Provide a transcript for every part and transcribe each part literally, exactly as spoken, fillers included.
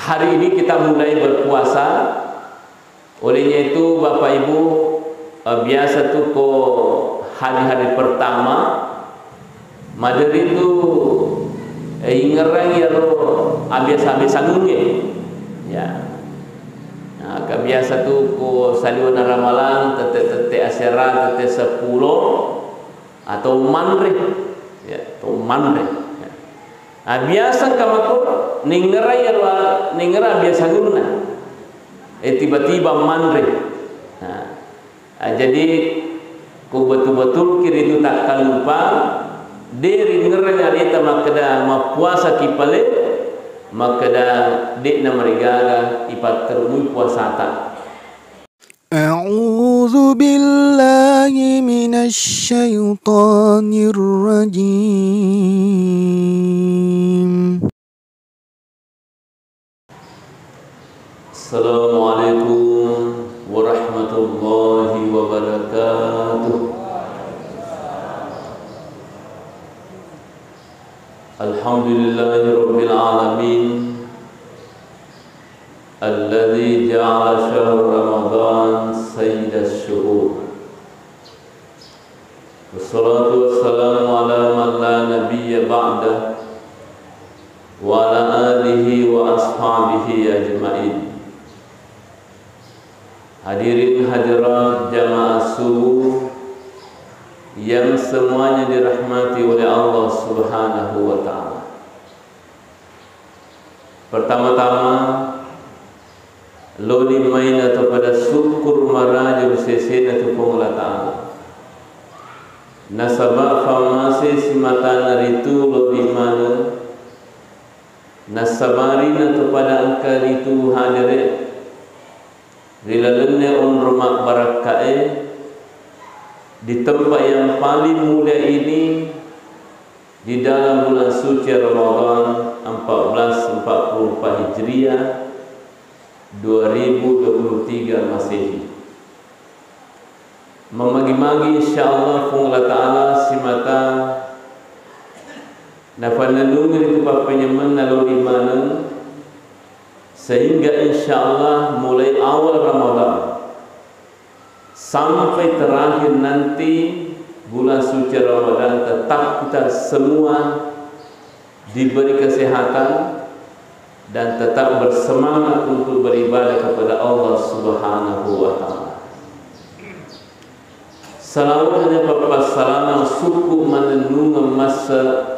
Hari ini kita mulai berpuasa. Olehnya itu, Bapak Ibu, eh, biasa tu ko hari-hari pertama, maderri tu, eh, ingerang iyaro abiasa-abiasa nunge. Ya. Nah, kebiasa tu ko saliweng ramalang, tette-tette asera, tette seppulo, atau manre. Ya, atau manre. Ya. Nah, biasa engka mako, ningerai iyaro, ningerai biasa nunna. Eh, tiba-tiba manre. Nah, ah, jadi, ko betul-betul ki ritu takkalupa, de ringerang aleta makkeda mappuasa ki pale, makkeda de'na marigaga ipatterunui puasata. أعوذ بالله من الشيطان الرجيم. السلام عليكم ورحمة الله وبركاته. الحمد لله رب العالمين. الذي جعل شهر رمضان سيد الشهور. والصلاة والسلام على من لا نبي بعده وعلى آله وأصحابه أجمعين. Hadirin hadirat jamaah subuh yang semuanya dirahmati oleh Allah Subhanahu wa Ta'ala. Pertama-tama, loni mai nato pada syukur maraja sesena tu Puang Allah Ta'ala. Nasaba fammase simatana ritu loni maneng, nasabari nato pada engka ritu hadere ri lalenna onro mabbarakkae, di tempat yang paling mulia ini, di dalam bulan suci Ramadan empat belas empat puluh empat Hijriah, dua ribu dua puluh tiga Masehi. Mamagi-magi, insyaallah, Puang Allah Ta'ala simata nafannennungi ritu pappenyamenna loni maneng, sehingga insyaallah mulai awal Ramadan sampai terakhir nanti bulan suci Ramadan tetap kita semua diberi kesehatan dan tetap bersemangat untuk beribadah kepada Allah Subhanahu wa Ta'ala. Salawat dan pappassalama sukku manennungeng massa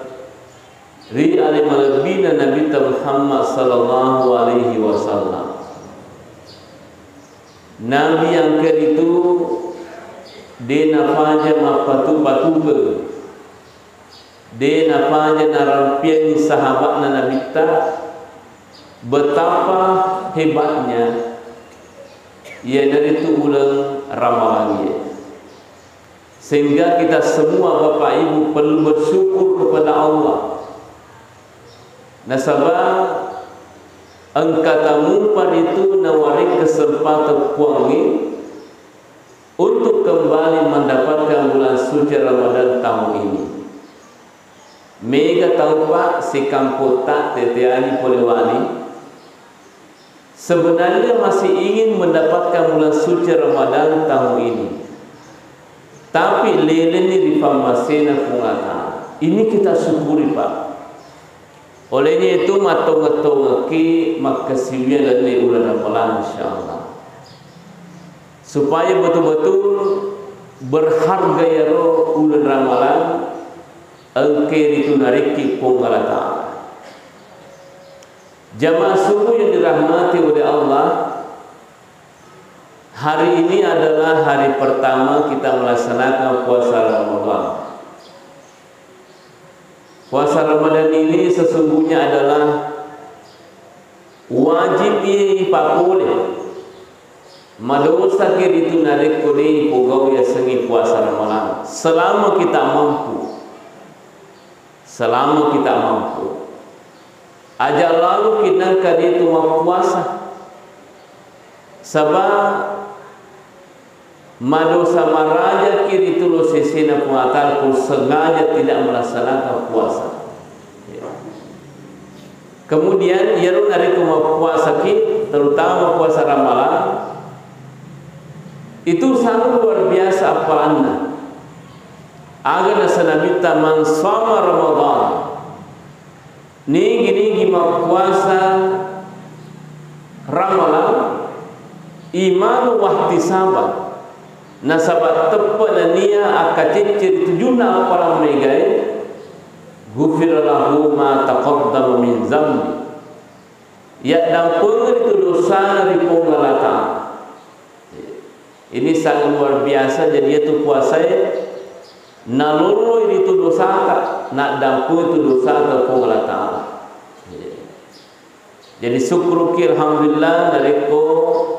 ri ale malebbina Nabitta Muhammad sallallahu alaihi wasallam. Nabi engka ritu de nafaja mappatu-patungeng, de nafaja narampiangi sahabatna Nabitta betapa hebatnya iyanaritu uleng ramalangie. Sehingga kita semua, Bapak Ibu, perlu bersyukur kepada Allah. Nasaba engka tamupa ritu nawaring kesempatan Puangnge untuk kembali mendapatkan bulan suci Ramadan tahun ini. Mega tau, Pak, sikamputta teteani polewani sebenarnya masih ingin mendapatkan bulan suci Ramadan tahun ini. Tapi lelenni ri pammasena Puang Allah Ta'ala. Ini kita syukuri, Pak. Olehnya itu, mattongeng-tongengki makkasiwiang lalenna uleng Ramalang, insyaallah. Supaya betul-betul berharga iyaro uleng Ramalang, engke ritu narekki Puang Allah Ta'ala. Jamaah subuh yang dirahmati oleh Allah, hari ini adalah hari pertama kita melaksanakan puasa Ramadan. Puasa Ramadan ini sesungguhnya adalah wajib iya ipapole. Madosaki ritu narekko de ipogau yasengnge puasa Ramalang. Selama kita mampu. Selama kita mampu. Aja lalu kita engka de tu mappuasa. Saba madosa marajaki ritu lo sesena Puang Allah Ta'ala ko sengaja tidak melaksanakan puasa. Ya. Kemudian, iyaro narekko mappuasa Itu sangat luar biasa appalanna. Aga nasa Nabitta, "Man shoma Ramadan," nigi-nigi mappuasa Ramalang, "imanan wahtisaban," nasaba teppe nennia akkacecce ri tujunna appalang maegae, "ghufira lahu ma taqaddama min dzambi," yaddampengeng ritu dosana ri Puang Allah Ta'ala. Ini sangat luar biasa. Jadi, itu puasae naloloi ritu dosata, naddampengeng tu dosata Puang Allah Ta'ala. Jadi, sukkuruki, alhamdulillah, narekko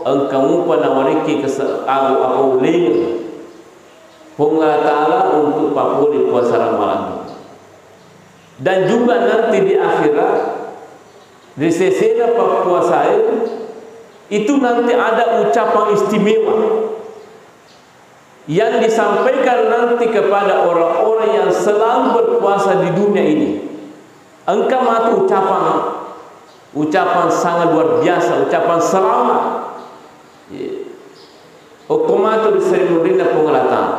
engka mupa nawariki kese-, abo-, aboleng Puang Allah Ta'ala untuk papole puasa Ramalang. Dan juga nanti di akhirat, ri sesena pappuasae, itu nanti ada ucapan istimewa yang disampaikan nanti kepada orang-orang yang selalu berpuasa di dunia ini. Engka matu ucapan, ucapan sangat luar biasa, ucapan selamat. Iya. Okko matu ri seri munrinna Puang Allah Ta'ala.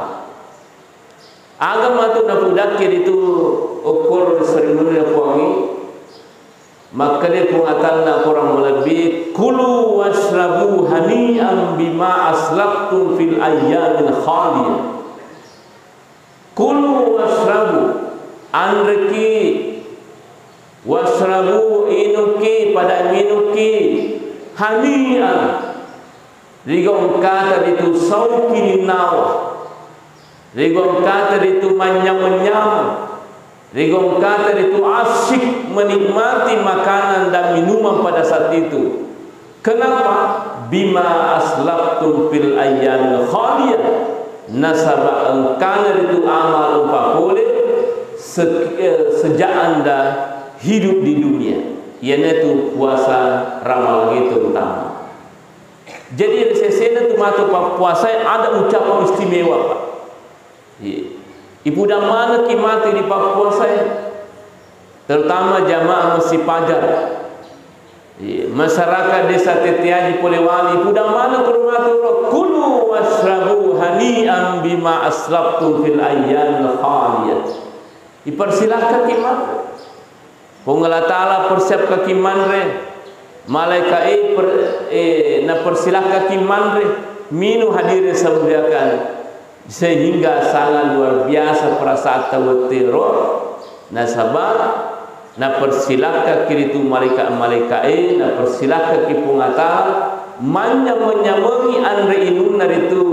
Aga matu napudakki ritu okkoro ri seri munrinna Puangnge? Makkeda Puang Atanna korang malebbi, "Kulu washrabu hani'an bima aslaftum fil ayyamil khaliyah." Kulu washrabu, anreki, washrabu, inuki, pada minuki, hani'an, rigau engkata ritu sauki ninnawa, rigau engkata ritu manynyameng-nyameng, rigau engkata ritu asyik menikmati makanan dan minuman pada saat itu. Kenapa? Bima aslaftum fil ayyamil khaliyah. Nasaba engkana ritu amal upapole se-, eh, sejak anda hidup di dunia, iyanatu puasa Ramalang itu terutama. Jadi, ri sesena tu matu pappuasae ada ucapan istimewa, Pak. Iya. Ipudang manekki matu ri pappuasae, terutama jamaah Masjid Pajar. Iya, masyarakat Desa Tette Aji Polewali, ipudang manekki ro matu ro, "Kulu washrabu hani'an bima aslaftum fil ayyamil khaliyah." Ipersilakkaki matu. Puang Allah Ta'ala persiapkaki manre, malaika e per-, eh, napersilakkaki manre, minu hadirin saya muliakan, sehingga sangat luar biasa perasaan tawetero, nasaba napersilakkaki ritu malaika-malaika e, napersilakkaki Puang Allah Ta'ala, manynyameng-nyamengi anre inunna ritu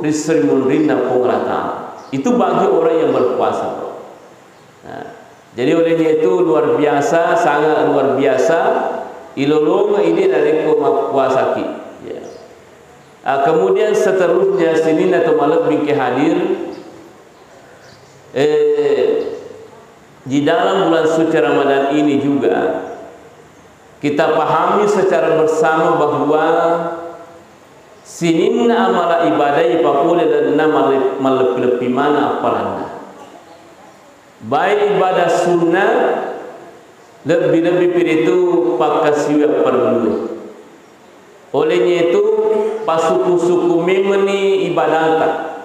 ri seri munrinna Puang Allah Ta'ala. Itu bagi orang yang berpuasa. Nah, jadi olehnya itu luar biasa, sangat luar biasa, ilolongeng idi narekko mappuasaki. Ya. Ah, kemudian seterusnya sininna to malebbingki hadir, eh, di dalam bulan suci Ramadan ini juga kita pahami secara bersama bahwa sininna amala ibadah ipapole lalenna male-, malleppi-leppi maneng appalanna. Baik ibadah sunnah, lebbi-lebbi piritu pakkasiwiang parellue. Olehnya itu, pasukku-sukku memenni ibadata,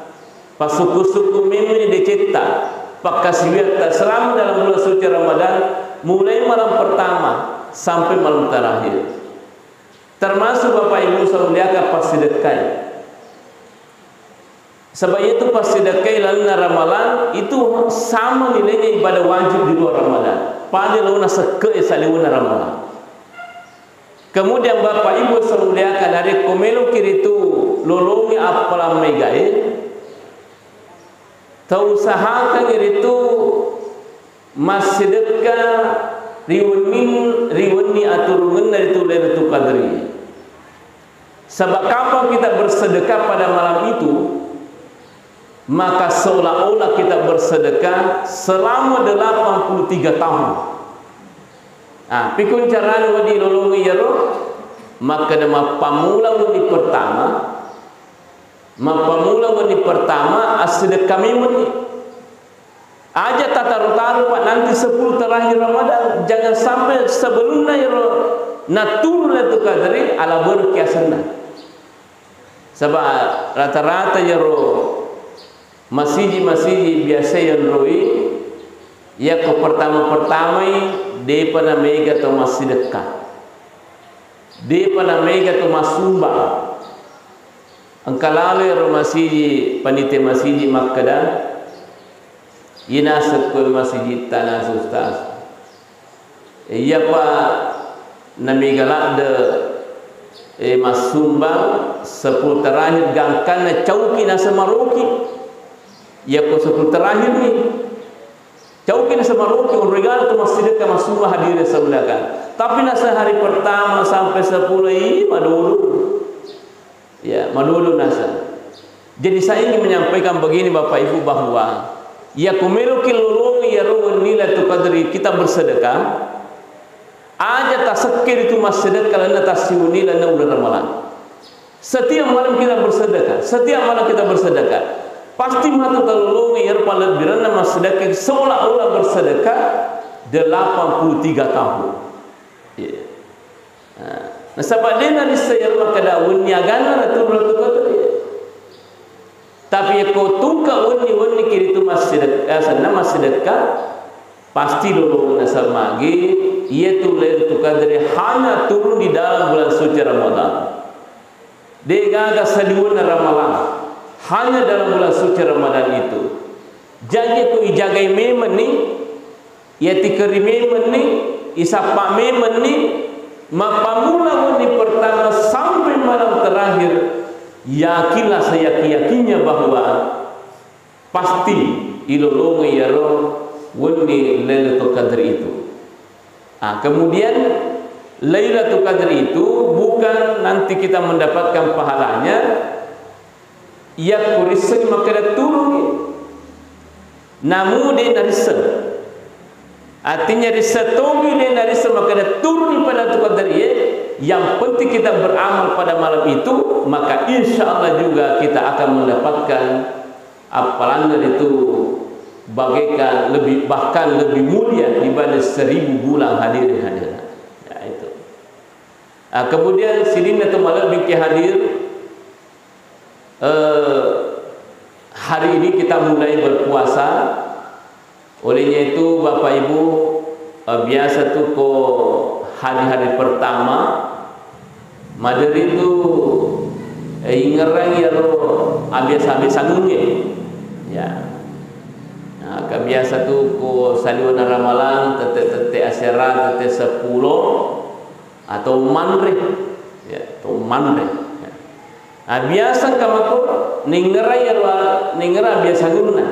pasukku-sukku memenni decetta, pakkasiwiatta selama dalam bulan suci Ramadan, mulai malam pertama sampai malam terakhir. Termasuk Bapak Ibu saya muliakan, passidekkai. Sebab itu passidekkai lalenna Ramalang itu sama nilainya ibadah wajib di luar Ramalang. Pada laona sekke saliwenna Ramalang. Kemudian Bapak Ibu saya muliakan, narekko meloki ritu lolongi appalang maegae, tausahakan ritu massidekka ri wenni, ri wenni aturungenna ritu Lailatul Qadri. Sebab kapan kita bersedekah pada malam itu, maka seolah-olah kita bersedekah selama delapan puluh tiga tahun. Ah, pikkun carana wedding lolongi iyaro? Makkeda, mappammula wenni pertama, mappammula wenni pertama, assidekka memenni. Aja tataro-taro, Pak, nanti sepuluh terakhir Ramadan. Jangan sampai sebelumna iyaro natturung Lailatul Qadri, ala berki asenna. Saba rata-rata iyaro masiji-masiji biasa yanroi, yakko pertama-pertamai depa namega to massidekka, depa namega to massumba. Engka lalo iyaro masiji, panitia masiji makkeda, "Ina sekko masiji tanah, Ustaz." Iyapa namega ladde, eh, massumbang sepuluh terakhir, gangkanna cauki nasemaroki. Iyako sepuluh terakhir ni, cauki nasemaroki, onroi gala tu massidekka massumbang, hadirin saudara. Tapi nasa hari pertama sampai sepuluh, ih, madulu. Ya, madulu nasa. Jadi, saya ingin menyampaikan begini, Bapak Ibu, bahwa ya, ko meloki lolongi iyaro wenni Lailatul Qadri, kita bersedekah, aja tasekke ritu massedekka lalenna tassiwenni lalenna uleng Ramalang. Setiap malam kita bersedekah, setiap malam kita bersedekah, pasti matu talolongi iyaro pallebbirenna massedekka, seolah-olah bersedekah delapan puluh tiga tahun. Iya. Nah, nasaba de narisseng iyaro makkeda wenni aganna naturu Lailatul Qadri. Tapi yakko tungka wenni-wenni ki ritu massidek-, eh, asenna massidekka, pasti lolong nasaba magi, iyatu Lailatul Qadri hanya turun di dalam bulan suci Ramadan. De gaga saliwenna Ramalang, hanya dalam bulan suci Ramadan itu. Jaji ko ijagai memenni, iyatikeri memenni, isappa memenni, mappammula wenni pertama sampai malam terakhir, yakinlah seyakin-yakinnya bahwa pasti ilolongi iyaro wenni Lailatul Qadri itu. Ah, kemudian Lailatul Qadri itu bukan nanti kita mendapatkan pahalanya yakko risseng makkeda turungi. Namu de narisseng. Artinya risseng togi de narisseng makkeda turungi pada Lailatul Qadri, eh. Yang penting kita beramal pada malam itu, maka insya Allah juga kita akan mendapatkan appalanna ritu bagaikan lebih, bahkan lebih mulia dibanding seribu bulan, hadirin hadirat. Ya, itu. Ah, kemudian sininna tu malebbi ki hadir, eh, hari ini kita mulai berpuasa. Olehnya itu, Bapak Ibu, eh, biasa tu ko hari-hari pertama, maderi tu, eh, ingerang iyaro abiasa-abiasa ngunge. Ya. Nah, kebiasa tu ko saliwena Ramalang, tette-tette asera, tette seppulo, atau manre. Ya, atau manre. Ya. Nah, biasa engka mako ningerang iyaro, ningerang biasa ngunna.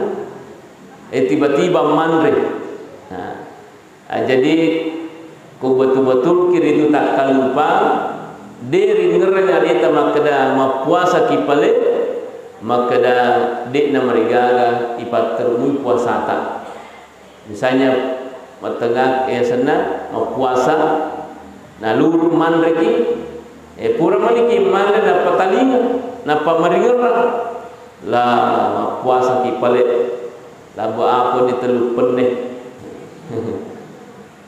Eh, tiba-tiba manre. Nah, ah, jadi ko betul-betul ki ritu takkalupa, de ringerang aleta makkeda mappuasa ki pale, makkeda de'na marigaga ipatterunui puasata. Misalnya, matengak, eh, senna, mappuasa, naluru manreki, eh, pura maniki manre nappa talinga, nappa maringerang. La, mappuasa ki pale, labu apa ni tellu penne.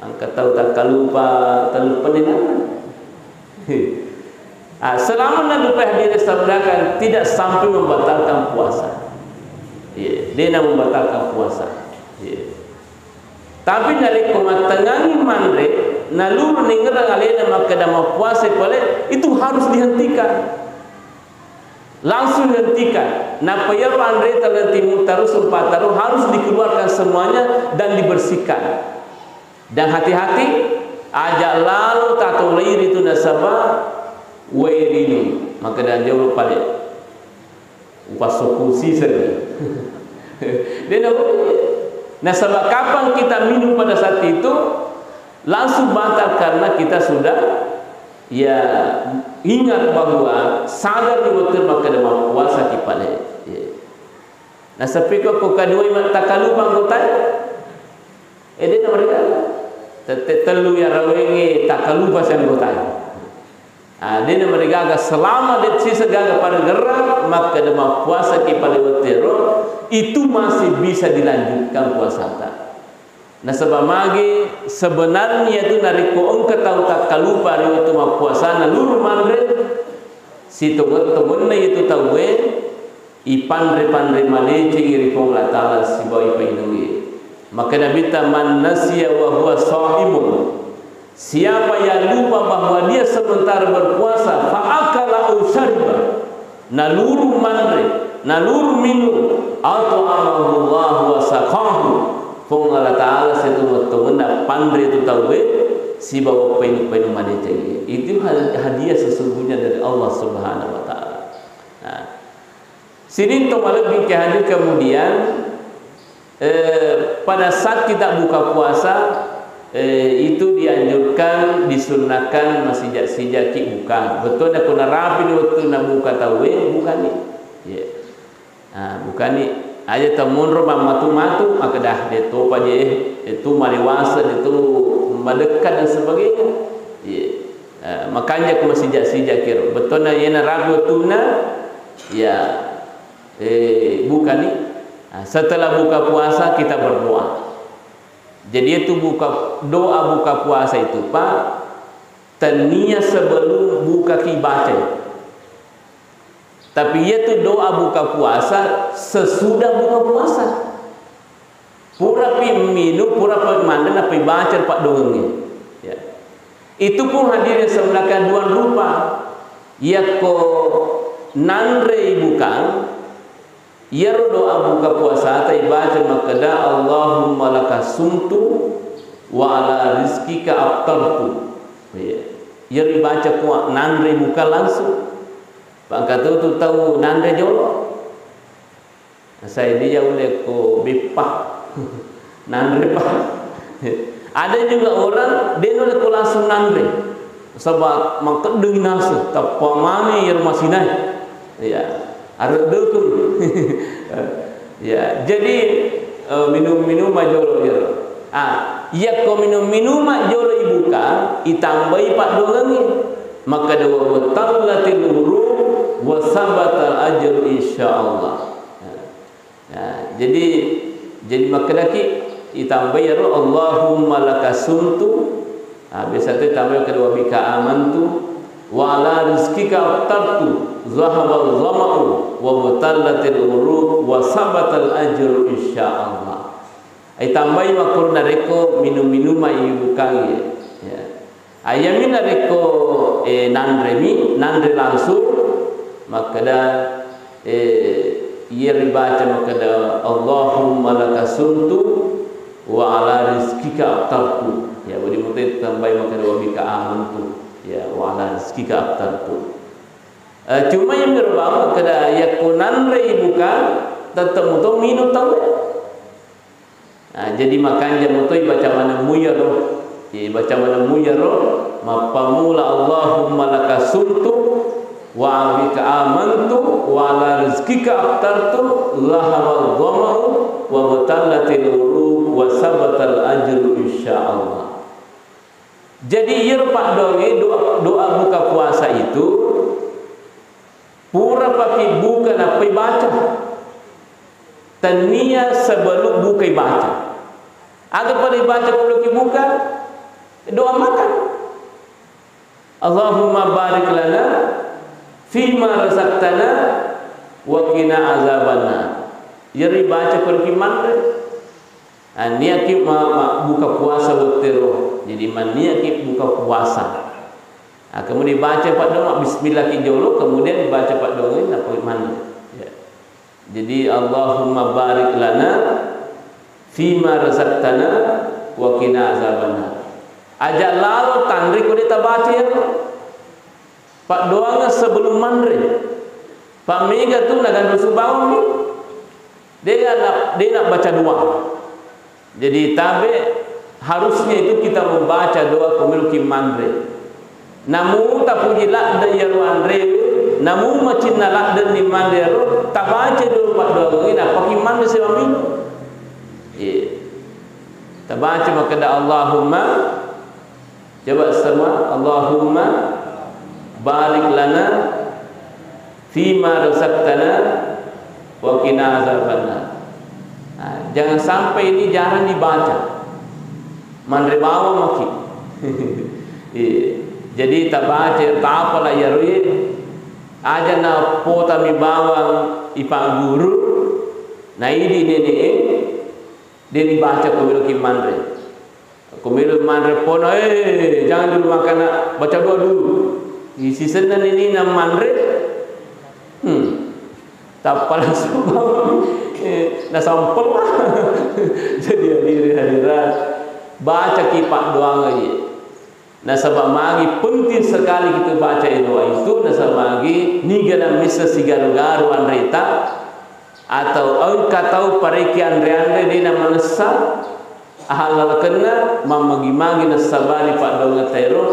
Engka tau takkalupa tellu penne nana. Ah, selama nalupai, hadirin saudara, tidak sampai membatalkan puasa. Iya, de na membatalkan puasa. Iya. Tapi narekko mattengangi manre, naluru ningerang alena makkeda mappuasa pale, itu harus dihentikan. Langsung dihentikan. Nappa iyaro anreta lettimu taru, sempat taru, harus dikeluarkan semuanya dan dibersihkan. Dan hati-hati, aja lalo tatolai ritu nasaba wae rinung. Makkeda jolo pale. Upassokku siseng. De na boleh. Nasaba kapang kita minum pada saat itu, langsung batal karena kita sudah, ya, ingat bahwa sadar di waktu makkeda mappuasa ki pale. Ya. Nasaba ko, ko kaduai ma-, takkalupa anggotae. Eh, de na marigaga. Tette tellu iyarawengnge takkalupa si anggotae. Ah, de na marigaga selama de sisa gaga paringerang, makkeda mappuasa ki pale wettero, itu masih bisa dilanjutkan puasata. Nasaba magi sebenarnya itu narekko engka tau takkalupa ri wettu mappuasana luru manre, Sitongeng-tongenna itu tauwe ipanre-panre madecengi ri Puang Allah Ta'ala sibawa ipainungi. Maka Nabitta, "Man nasiya wa huwa shaimun," siapa yang lupa bahwa dia sementara berpuasa, fa akala au syariba, naluru manre, naluru minum, at'amahu Allah wa saqahu, Puang Allah Ta'ala sitongeng-tongenna panre tu tauwe sibawa painung-painung madecengi. Itu hal-, hadiah sesungguhnya dari Allah Subhanahu wa Ta'ala. Nah, sining to malebbi ke hadir kemudian, eh, pada saat kita buka puasa, eh, itu dianjurkan, disunnahkan masijak-sijak ki buka. Bettuanna ko narapi ni wettunna buka tauwe, bukani. Ya. Ah, bukani. Aja tamonro mammatu-matu, makkeda, "De topa je, de tu malewasa, de tu madekka dan sebagainya." Iya. Eh, makanja ko masijak-sijak kiro. Bettuanna yena rapi wettunna, ya, eh, bukani. Ah, setelah buka puasa kita berdoa. Jadi itu buka, doa buka puasa itu, Pak, tennia sebelum buka ki baca. Tapi iyatu doa buka puasa sesudah buka puasa. Purapi minung, purapi manre, nappai baca paddoangengnge. Ya. Itu pun hadirin semuanya dua rupa. Yakko nanre bukang, iyaro doa buka puasata ibaca makkeda, "Allahumma laka sumtu wa ala rizkika aftartu." Ya. Iyaro ibaca ko nanre buka langsung. Pangkatutu tau nanre jolo. Nasai dia ulle ko beppa. Nanre pa. Ada juga orang de nulle ko langsung nanre. Saba mangkeddeng nasu, tappa mani iyaro masinae. Ya, areddukung. Ya, jadi, eh, minum-minum majolo iyaro. Ah, iya ko minum-minuma jolo ibuka, itambai paddoangengnge. Makkeda, "Wa batallatil uruq wa sabatal ajru insyaallah." Ya. Ya, jadi, jadi makkedaki itambai iyaro, "Allahumma laka sumtu." Ah, biasa tu itambai makkeda, "Wa bika amantu." "Wa ala rizkika aftartu. Zahabal zama'u. Wa batallatil uruq. Wa sabatal ajru insyaallah." Itambai makkuro narekko minum-minuma ibukangnge. Ya. Ayami narekko, eh, nanremi, nanre langsung, makkeda, eh, iya ribaca makkeda, "Allahumma laka sumtu wa ala rizkika aftartu." Ya, wedding muto tambai makkeda, "Wa bika amantu." Ya, "Wa ala rizkika aftartu." Eh, cuma yang berbau makkeda, yakko nanre ibuka, tetep muto minum tauwe. Nah, jadi makanja mutoi baca maneng muyaro. Jadi baca maneng muyaro, mappamula, "Allahumma laka sumtu wa bika amantu wa ala rizkika aftartu, zahabal dhama'u wa batallatil uruq wa sabatal ajru insyaallah." Jadi iyaro paddoangnge doa, doa buka puasa itu pura paki buka nappai baca. Tennia sebelum bukai baca. Aga pada ibaca ko loki buka? Doa makan. "Allahumma barik lana fima razaqtana wa qina azabannar." Iyaro ibaca ko loki manre. Ah, niaki ma-, ma-, buka puasa wettero. Jadi manniaki buka puasa. Ah, kemudian baca paddoang, bismillah ki jolo, kemudian baca paddoang, nappa manre. Ya. Jadi, "Allahumma barik lana fima razaqtana wa qina azabannar." Aja lalo tanre ko de tabaca ya. Paddoangeng sebelum manre. Pammega tu naganrusu bawang ni. De na, de na baca doa. Jadi tabe, harusnya itu kita membaca doa ko meloki manre. Namu tapuji ladde iyaro anrewe, namu macinna ladde ni manre iyaro, tabaca dulu paddoangengnge, nappaki manre sibawa minum. Iya. Tabaca makkeda, Allahumma, coba semua, Allahumma barik lana fima razaqtana wa qina azabannar. Nah, jangan sampai ini jarang dibaca. Manre bawang maki. Iya. Jadi tabaca, tapala iyaro ye. Aja na potami bawang ipagguru, na idi nene'e, de dibaca ko meloki manre. Ko melo manre pona, eh, jangan dulu makan, nak. Baca doa dulu. Isi senna nini na manre. Hmm. Tappa langsung bangun. Eh, na sampel lah. Jadi hadirin hadirat, baca ki paddoangnge. Nasaba magi penting sekali kita baca doa itu, nasaba magi niga na missa sigaru-garu anreta, atau engka tau pareki anre-anre de na manessa ahallalakenna, mammagi-magi nassabari paddoangetta ero,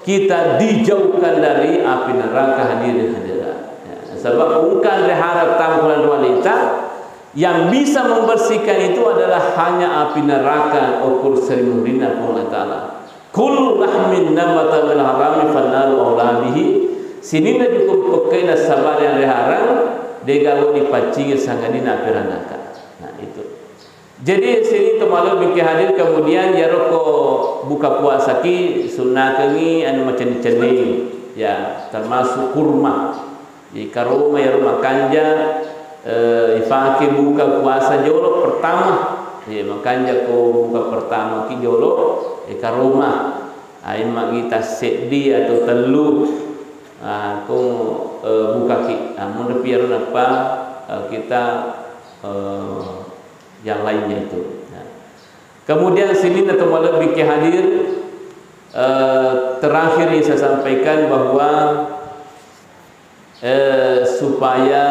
kita dijauhkan dari api neraka, hadirin hadirat. Ya, nasaba engka anre harap tangkulan rualita, yang bisa membersihkan itu adalah hanya api neraka, okko ri seri munrinna Puang Allah Ta'ala. Kullu lahmin nabata minal harami fannaru aula bihi. Sininna juku pekkaina sabari anre harang, dega wedding dipaccingi sangadinna api ranaka. Nah, itu. Jadi, sini to malebbi ki hadir, kemudian iyaro ko buka puasa ki sunnakengi anu macenning-cenning. Ya, termasuk kurma. Ikaroma iyaro makanja, eh, ifake buka puasa jolo pertama. Iya, makanja ko buka pertama ki jolo, ikaroma. Ai magi tasseddi atau tellu, ah, ko, eh, bukaki. Ah, munri pi iyaro nappa, eh, kita, eh, yang lainnya itu. Nah. Kemudian sininna to malebbi ki hadir, eh, terakhir yang saya sampaikan bahwa eh, supaya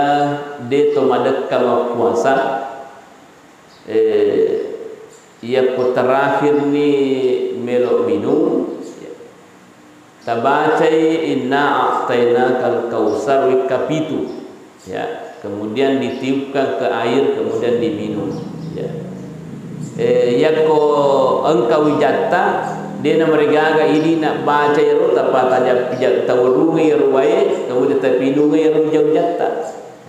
de to madekka mappuasa, eh, iyakko terakhirni melo minung, tabacai inna a'tainakal kautsar wekka pitu, ya. Kemudian ditiupkan ke air, kemudian diminum, ya. Eh, yakko engka wijatta, de na marigaga idi na baca ero, tappa taja-, pija-, tawerungi ero wae, kemudian tapinungi ero wija-wijatta.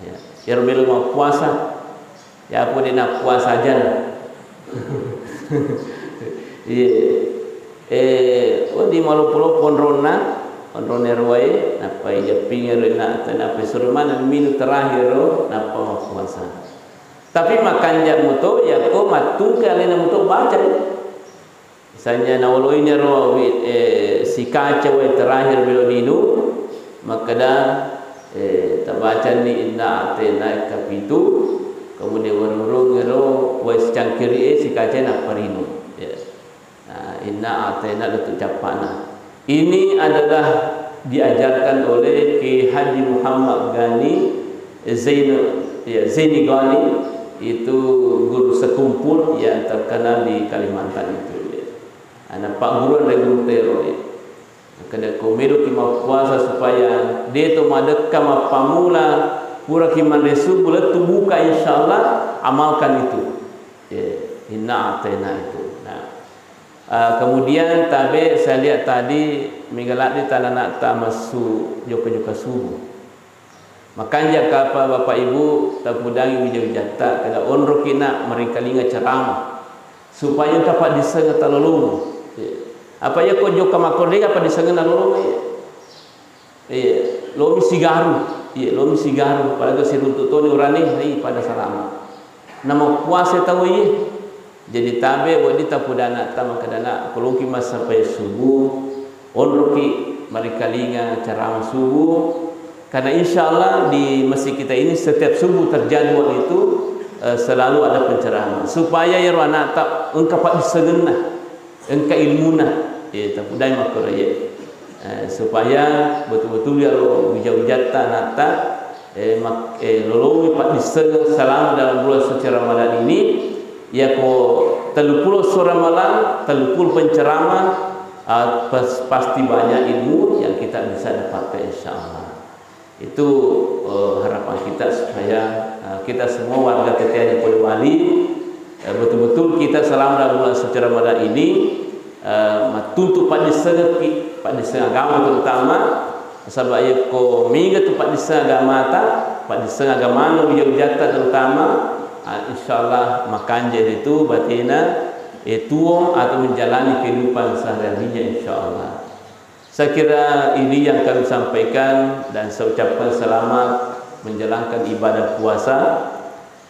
Ya, ero melo mappuasa. Ya, apa de na puasa aja. Iya. Eh, wedding maloppo-loppo onronna, onronna ero wae, nappa ijapping ero na, nappa isuro maneng minung terakhir ro, nappa mappuasa. Tapi makanja muto, yakko mattungke alena muto baca. Misalnya naoloini ro wi-, eh, sikaca wae terakhir melo ninung, makkeda, eh, tabacani inna a'taina kapitu, kemudian werurung ero wae sicangkiri e sikaca nappa rinung. Ya. Nah, inna a'taina lettu cappana. Ini adalah diajarkan oleh Kiai Haji Muhammad Ghani Zain-, ya, Zaini Ghani, itu guru sekumpul yang terkenal di Kalimantan itu, ya. Ana pagguruan ri guru tero, ya. Kada ko meloki mappuasa supaya de to madekka mappamula, puraki manre subuh lettu buka, insyaallah amalkan itu. Ya, inna a'taina itu. Nah, Ah, kemudian tabe saya lihat tadi, mega ladde tanana'ta massu jokka-jokka subuh. Makanja kapa Bapak Ibu tapudangi wija-wijatta, kada onroki na maringkalinga ceramah. Supaya engka paddissengeng talolongo. Iya. Apa iya ko jokka makkoro dega paddissengenna lolongo, iya. Iya, lomi sigaru. Iya, lomi sigaru. Pada siruntu toni urane, hai, pada salama. Namappuasa tau, iya. Jadi tabe wedding tapudana tama kedana, ko loki massampai subuh, onroki marikalinga ceramah subuh. Karena insya Allah di masjid kita ini setiap subuh terjadwal itu, eh, selalu ada penceramah. Supaya iyaro anakta engka paddissengenna. Engka ilmuna, eh, tapudai makkoro, iya. Eh, supaya betul-betul iyaro wija-wijatta anatta, eh, mak-, eh, lolongi paddissengeng selama dalam bulan suci Ramadan ini, yako telluppulo esso Ramalang, telluppulo penceramah, ah, pas-, pasti banyak ilmu yang kita bisa dapatkan, insya Allah. Itu, eh, harapan kita supaya, eh, kita semua warga Teteani Polewali, eh, betul-betul kita selama dalam bulan suci Ramadan ini, eh, mattuntu paddissengekki, paddisseng agama terutama, nasaba iyako mega tu paddisseng agamata, paddisseng agamana, wija-wijatta terutama, ah, insyaallah makanja itu batena, eh, tuo atau menjalani kehidupan sehari-harinya, insyaallah. Saya kira ini yang kami sampaikan dan saya ucapkan selamat menjalankan ibadah puasa,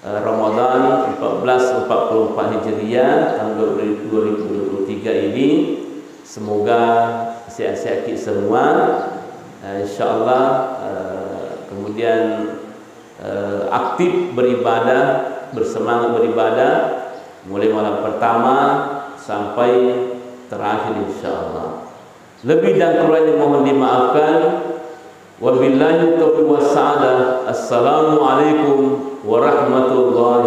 eh, Ramadan empat belas empat puluh empat Hijriah tahun dua ribu dua puluh tiga ini. Semoga sehat-sehat kita semua. Eh, insyaallah, eh, kemudian, eh, aktif beribadah, bersemangat beribadah mulai malam pertama sampai terakhir, insyaallah. Lebih dan kurangnya mohon dimaafkan. Wabillahi taufiq wassa'adah. Assalamualaikum warahmatullahi